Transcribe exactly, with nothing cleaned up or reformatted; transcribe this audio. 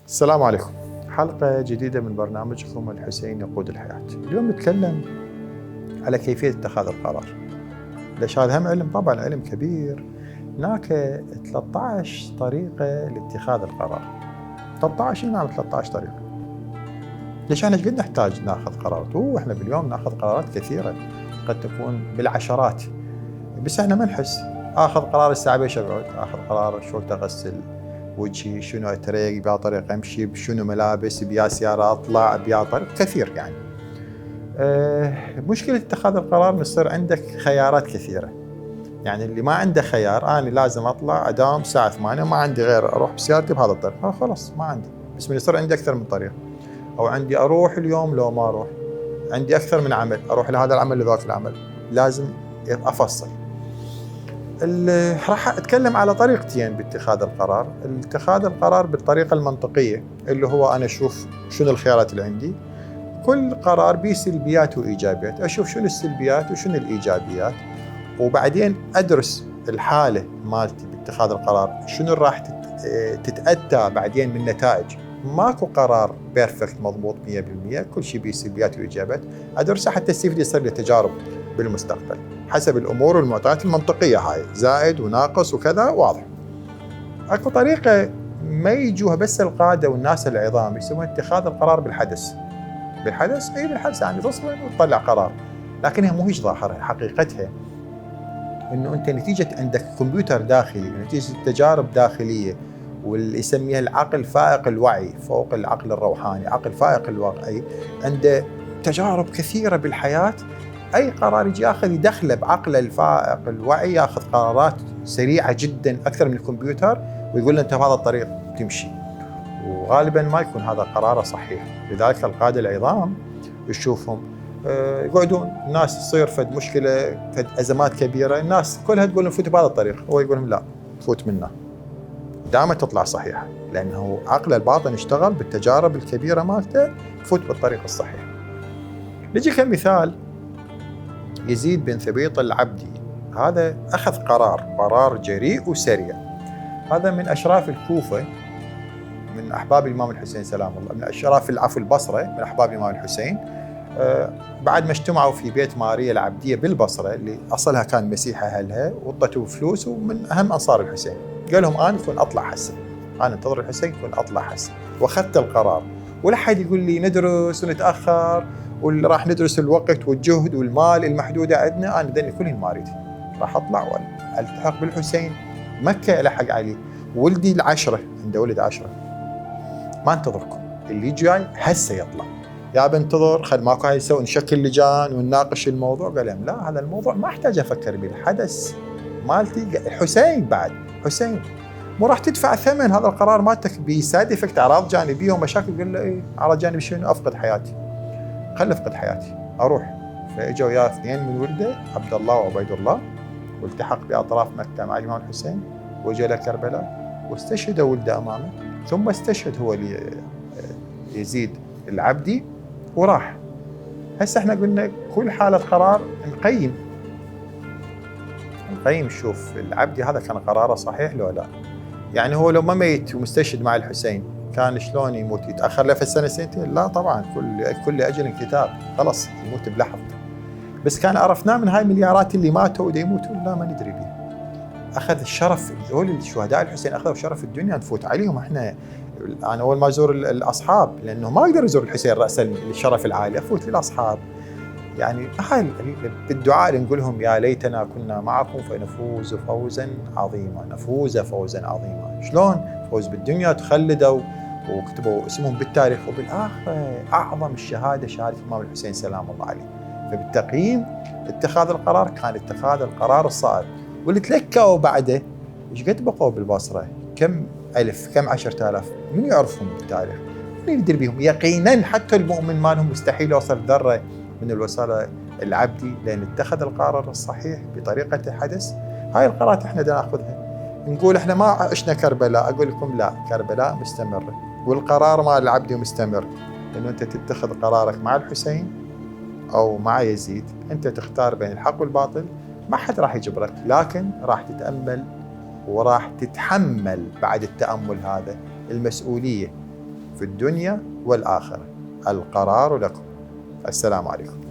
السلام عليكم. حلقة جديدة من برنامجكم الحسين يقود الحياة. اليوم نتكلم على كيفية اتخاذ القرار. ليش هذا هم علم؟ طبعًا علم كبير. هناك ثلاثة عشر طريقة لاتخاذ القرار. ثلاثة عشر، نعم، ثلاثة عشر طريقة. ليش احنا ايش قد نحتاج ناخذ قرارات؟ اوه، احنا باليوم ناخذ قرارات كثيرة، قد تكون بالعشرات، بس احنا ما نحس. اخذ قرار الساعة بيش اقعد، اخذ قرار شو وقت اغسل وجهي، شنو اتريق، بيا طريق امشي، بشنو ملابس، بيا سيارة اطلع، بيا طريق كثير يعني. أه، مشكلة اتخاذ القرار إنه يصير عندك خيارات كثيرة. يعني اللي ما عنده خيار، أنا لازم أطلع أداوم الساعة ثمانية وما عندي غير أروح بسيارتي بهذا الطريق، آه، خلاص ما عندي. بس من يصير عندي أكثر من طريق، أو عندي أروح اليوم لو ما أروح، عندي أكثر من عمل، أروح لهذا العمل لذاك العمل، لازم أفصل. ال-، راح أتكلم على طريقتين باتخاذ القرار. اتخاذ القرار بالطريقة المنطقية، اللي هو أنا أشوف شنو الخيارات اللي عندي. كل قرار بيه سلبيات وإيجابيات، أشوف شنو السلبيات وشنو الإيجابيات، وبعدين أدرس الحالة مالتي باتخاذ القرار، شنو راح تت-، آه، تتأتى بعدين من نتائج. ماكو قرار بيرفكت مضبوط مية بالمية، كل شي بيه سلبيات وإيجابيات. أدرسه حتى أستفيد، يصير لي تجارب بالمستقبل حسب الأمور والمعطيات المنطقية هاي، زائد وناقص وكذا، واضح. اكو طريقة ما يجوها بس القادة والناس العظام، يسمونها اتخاذ القرار بالحدس. بالحدس؟ اي بالحدس، يعني تصحى وتطلع قرار. لكنها مو هيج ظاهرها، حقيقتها انه انت نتيجة عندك كمبيوتر داخلي، ونتيجة تجارب داخلية، واللي يسميها العقل فائق الوعي فوق العقل الروحاني، عقل فائق الوعي، عنده تجارب كثيرة بالحياة، أي قرار يجي ياخذ يدخله بعقله الفائق الوعي، ياخذ قرارات سريعة جدًا أكثر من الكمبيوتر، ويقول له: "أنت بهذا الطريق تمشي". وغالبًا ما يكون هذا قراره صحيح. لذلك القادة العظام تشوفهم، آه، يقعدون، الناس تصير فد مشكلة، فد أزمات كبيرة، الناس كلها تقول لهم: "فوت بهذا الطريق"، هو يقول لهم: "لا". تفوت منه، دائمًا تطلع صحيحة، لأنه عقله الباطن اشتغل بالتجارب الكبيرة مالته، تفوت بالطريق الصحيح. نجي كمثال، يزيد بن ثبيط العبدي، هذا أخذ قرار، قرار جريء وسريع. هذا من أشراف الكوفة، من أحباب الإمام الحسين سلام الله، من أشراف، العفو، البصرة، من أحباب الإمام الحسين. آه، بعد ما اجتمعوا في بيت ماريا العبدية بالبصرة، اللي أصلها كان مسيحي أهلها، وعطته فلوس، ومن أهم أنصار الحسين. قال لهم: "أنا كون أطلع هسه، أنا انتظر الحسين، كون أطلع هسه". وأخذت القرار. ولا حد يقول لي ندرس ونتأخر، واللي راح ندرس الوقت والجهد والمال المحدودة عندنا، أنا دني كلهن ماريتي. راح أطلع وألتحق بالحسين، مكة ألحق علي. ولدي العشرة، عنده ولد عشرة، ما انتظركم، اللي جاي هسه يطلع. يا بنتظر، خل ماكو هاي، نسوي، نشكل لجان ونناقش الموضوع. قال لهم: "لا، هذا الموضوع ما احتاج افكر بيه، الحدث مالتي ق-، حسين بعد، حسين. مو راح تدفع ثمن هذا القرار مالتك بسايد افكت، اعراض جانبيه ومشاكل؟" قال له: "اي، اعراض جانبيه شنو؟ افقد حياتي. خل افقد حياتي، اروح." فاجوا وياه اثنين من ولده، عبد الله وعبيد الله، والتحق باطراف مكه مع الامام الحسين، واجا الى كربلاء، واستشهد ولده امامه، ثم استشهد هو ل-، يزيد العبدي وراح. هسه احنا قلنا كل حالة قرار نقيم، نقيم نشوف العبدي هذا كان قراره صحيح لو لا. يعني هو لو ما ميت ومستشهد مع الحسين، كان شلون يموت؟ يتأخر له في السنة سنتين؟ لا طبعًا، كل، كل أجل كتاب، خلص يموت بلحظته. بس كان عرفناه من هاي المليارات اللي ماتوا ودا يموتون؟ لا، ما ندري بيه. أخذ الشرف، هذول الشهداء الحسين أخذوا شرف الدنيا نفوت عليهم احنا. أنا أول ما أزور ال-، الأصحاب، لأنه ما أقدر أزور الحسين رأسًا للشرف العالي، أفوت للأصحاب. يعني، هاي ال-، ال-، بالدعاء اللي نقولهم: "يا ليتنا كنا معكم فنفوز فوزا عظيما، نفوز فوزا عظيما". شلون؟ فوز بالدنيا، تخلدوا وكتبوا اسمهم بالتاريخ، وبالآخرة أعظم الشهادة شهادة الإمام الحسين سلام الله عليه. فبالتقييم، اتخاذ القرار كان اتخاذ القرار الصائب. واللي تلكوا بعده، ايش قد بقوا بالبصرة؟ كم ألف، كم عشرة آلاف؟ من يعرفهم بالتاريخ؟ من يدري بيهم؟ يقينًا حتى المؤمن مالهم مستحيل يوصل ذرة من الوصالة العبدي، لأن اتخذ القرار الصحيح بطريقة الحدث. هاي القرارات احنا دا ناخذها. نقول احنا ما عشنا كربلاء، أقول لكم لا، كربلاء مستمرة، والقرار مال العبدي مستمر، إنه أنت تتخذ قرارك مع الحسين أو مع يزيد، أنت تختار بين الحق والباطل، ما حد راح يجبرك، لكن راح تتأمل وراح تتحمل بعد التأمل هذا المسؤولية. في الدنيا والآخرة. القرار لكم. السلام عليكم.